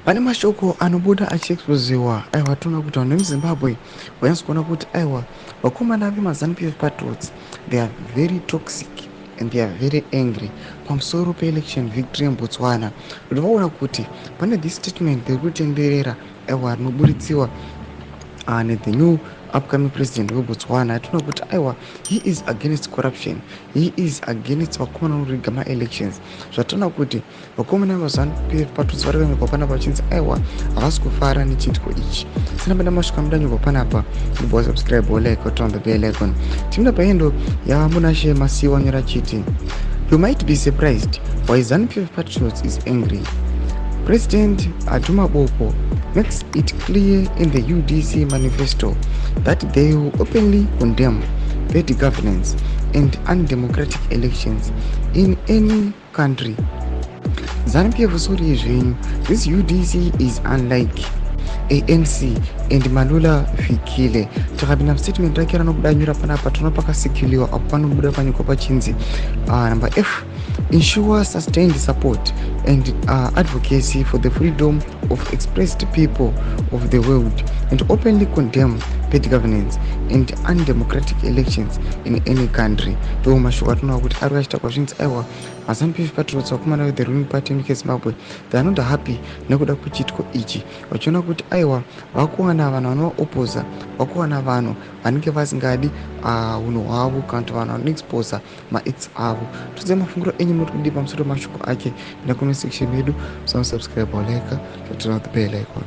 Pane mashoko anobuda achiexposiwa. Aiwa, toona kuti vanhu vemuZimbabwe vanyatso kuona kuti aiwa, vakomana vemaZANU PF patriots, they are very toxic and they are very angry pamusoro peelection victory yemuBotswana, kuti vaona kuti pane this statement riri kutenderera, aiwa, rinoburitsiwa nethe new upcoming president weBotswana. Tinoona kuti aiwa, he is against corruption, he is against vakomana vanoriga maelections. Zvatoona kuti vakomana vaZANU PF patriots vari kunyorwa panapa vachinzi aiwa, havasi kufara nechiitiko ichi. Sina mashoko anodanyorwa panapa, ndibva subscribe, like, turn the bell icon. Tinoda paendo yaMunashe Masiwa nyora chiti, "You might be surprised why ZANU PF patriots is angry. President Duma Boko makes it clear in the UDC manifesto that they will openly condemn bad governance and undemocratic elections in any country. ZANU PF, sorry zvenyu, this UDC is unlike ANC and Malula Fikile." Takapinda mustatement rake ranobuda nyora panapa, toona pakasikiliwa apo panobuda panyikwa pachinzi number F, "Ensure sustained support and advocacy for the freedom of oppressed people of the world and openly condemn bad governance and undemocratic elections in any country." Ndo mashoko atinoona kuti ari kachita kwazvinzi aiwa, maZANU PF patriots, vakomana vethe ruling party munyika yeZimbabwe, they are not happy nekuda kwechiitiko ichi, vachiona kuti aiwa, vakuwana vanhu vanovaoposa, vakuwana vanhu vanenge vasingadi unhu hwavo kana kuti vanhu vanoexposa maacts avo. Todzai mafungiro enyu, muri kudii pamusoro pemashoko ake? Enda comment section yedu, musasubscribe, like, turn on the bell icon.